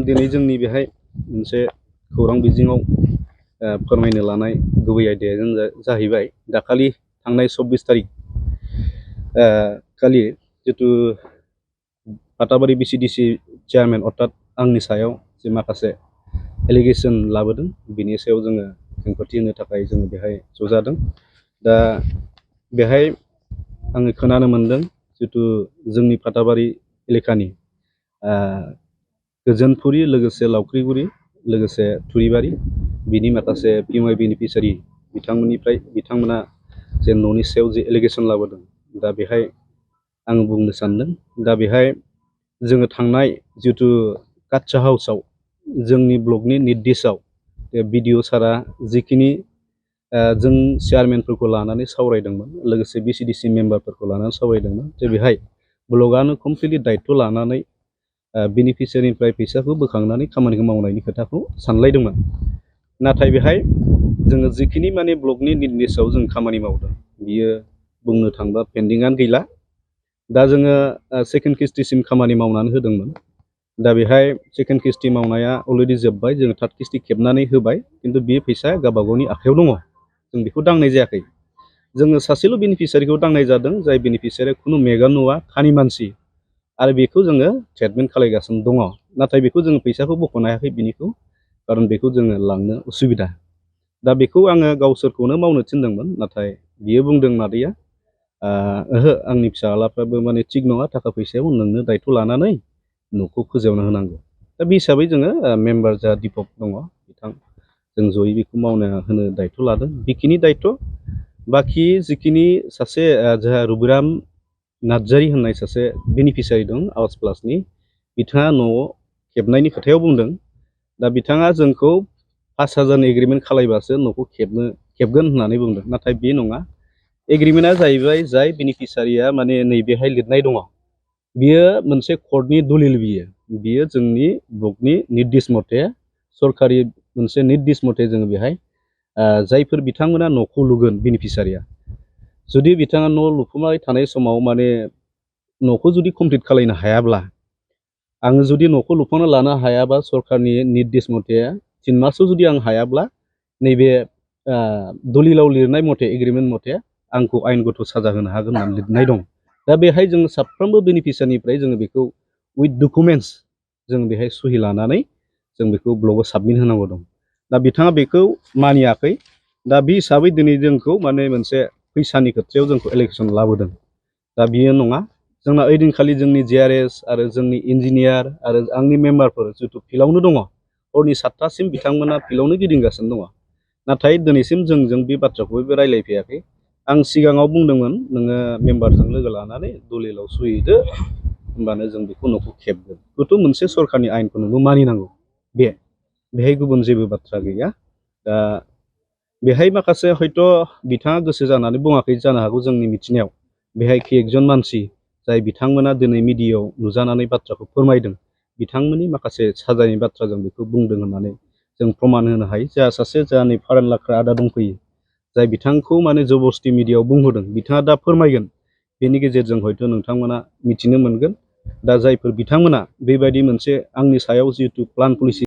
दिनै जोंनि बेहाय मोनसे खौरां बिजोङाव फोरमायनो लानाय गुबै आयदायानो जाहैबाय दाखालि थांनाय 24 तारिख खालि जितु फाथाबारि बिसिडिसि चेयारमेन अर्थात आंनि सायाव जे माखासे एलिगेसन लाबोदों बिनि सायाव जोङो खेंफोरथि होनो थाखाय जोङो बेहाय ज' जादों। दा बेहाय आङो खोनानो मोनदों जितु जोंनि फाथाबारि एलेकानि गोजोनपुरि लोगोसे लावख्रिगुरि लोगोसे थुरिबारि बिनि माखासे पिएमआइ बेनिफिसियारि बिथांमोना जे न'नि सायाव जे एलिगेसन लाबोदों दा बेहाय आं बुंनो सानदों। दा बेहाय जोङो थांनाय जितु काटसा हाउसाव जोंनि ब्लकनि निर्देशआव बिडिअ सारा जिखिनि जों चेयारमेनफोरखौ लानानै सावरायदोंमोन लोगोसे बिसिडिसि मेम्बारफोरखौ लानानै सावरायदोंमोन जे बेहाय ब्लकआनो कमप्लिटलि दायित्व लानानै बेनिफिसियारिनिफ्राय फैसाखौ बोखांनानै खामानिखौ मावनायनि खोथाखौ सानलायदोंमोन। नाथाय बेहाय जोङो जिखिनि माने ब्लकनि निर्देशआव जों खामानि मावदों बियो बुंनो थांबा पेन्डिंआनो गैला। दा जोङो सेकेन्ड किस्तिसिम खामानि मावनानै होदोंमोन। दा बेहाय सेकेन्ड किस्ति मावनाया अलरेडि जोब्बाय, जोङो थार्ड किस्ति खेबनानै होबाय, खिन्थु बे फैसाया गावबा गावनि आखायाव दङ, जों बेखौ दांनाय जायाखै। जोङो सासेल' बेनिफिसियारिखौ दांनाय जादों, जाय बेनिफिसियारिया खुनु मेगन नुवा खानि मानसि, आरो बेखौ जोङो ट्रिटमेन्ट खालायगासिनो दङ। नाथाय बेखौ जोङो फैसाखौ बख'नो हायाखै बिनिखौ, खारन बेखौ जोङो लांनो उसुबिदा। दा बेखौ आङो गावसोरखौनो मावनो थिनदोंमोन, नाथाय बियो बुंदों मादैया ओहो आंनि फिसाज्लाफ्राबो माने थिग नङा, थाखा फैसायाव नोंनो दायित्व लानानै न'खौ फोजौना होनांगौ। दा बे हिसाबै जोङो मेम्बार जा दिपक दङ बिथां, जों जयै बेखौ मावनो होनो दायित्व लादों। बेखिनि दायित्व, बाखि जिखिनि सासे जोंहा रुबिराम नार्जारि होननाय सासे बेनिफिसियारि दं आवास प्लासनि, बिथाङा न' खेबनायनि खोथायाव बुंदों। दा बिथाङा जोंखौ 5,000 एग्रिमेन्ट खालायबासो न'खौ खेबगोन होननानै बुंदों, नाथाय बे नङा। एग्रिमेन्टआ जाहैबाय जाय बेनिफिसियारिया माने नैबेहाय लिरनाय दङ, बियो मोनसे कर्टनि दलिल, बियो जोंनि ब्लकनि निर्देश मथे, सरकारि मोनसे निर्देश मथे जोङो बेहाय जायफोर बिथांमोना न'खौ लुगोन बेनिफिसियारिया, जुदि बिथाङा न' लुफुबाय थानाय समाव माने न'खौ जुदि कमप्लिट खालायनो हायाब्ला, आङो जुदि न'खौ लुफुंना लानो हायाबा सरकारनि निर्देश मथे 3 मासाव जुदि आं हायाब्ला नैबे दलिलाव लिरनाय मथे एग्रिमेन्ट मथे आंखौ आयेनगत साजा होनो हागोन होननानै लिरनाय दं। दा बेहाय जोङो साफ्रोमबो बेनिफिसियारिनिफ्राय जोङो बेखौ उइथ डकुमेन्टस जों बेहाय सहि लानानै जों बेखौ ब्लकआव साबमिट होनांगौ दं। दा बिथाङा बेखौ मानियाखै। दा बे हिसाबै दिनै जोंखौ माने मोनसे फैसानि खोथायाव जोंखौ एलिगेसन लाबोदों। दा बियो नङा। जोंना ओइदिनखालि जोंनि जिआरएस आरो जोंनि इन्जिनियार आरो आंनि मेम्बारफोर जितु फिल्डआवनो दङ, हरनि 7थासिम बिथांमोना फिल्डआवनो गिदिंगासिनो दङ। नाथाय दिनैसिम जोंजों बे बाथ्राखौबो रायज्लायफैयाखै। आं सिगाङाव बुंदोंमोन नोङो मेम्बारजों लोगो लानानै दलिलाव सहिदो, होमबानो जों बेखौ न'खौ खेबगोन। बेथ' मोनसे सरकारनि आयेनखौ नोंबो मानिनांगौ, बेहाय गुबुन जेबो बाथ्रा गैया। दा बेहाय माखासे हयथ' बिथाङा गोसो जानानै बुङाखै जानो हागौ। जोंनि मिथिनायाव बेहाय एकजन मानसि जाय बिथांमोना दिनै मिडियायाव नुजानानै बाथ्राखौ फोरमायदों, बिथांमोननि माखासे साजायनाय बाथ्रा जों बेखौ बुंदों होननानै जों प्रमान होनो हायो। जोंहा सासे जोंहानि फारान लाख्रा आदा दंफैयो, जाय बिथांखौ माने जबरदस्ति मिडियायाव बुंहोदों, बिथाङा दा फोरमायगोन। बेनि गेजेरजों हयथ' नोंथांमोना मिथिनो मोनगोन। दा जायफोर बिथांमोना बेबायदि मोनसे आंनि सायाव जिहेतु प्लान पलिसि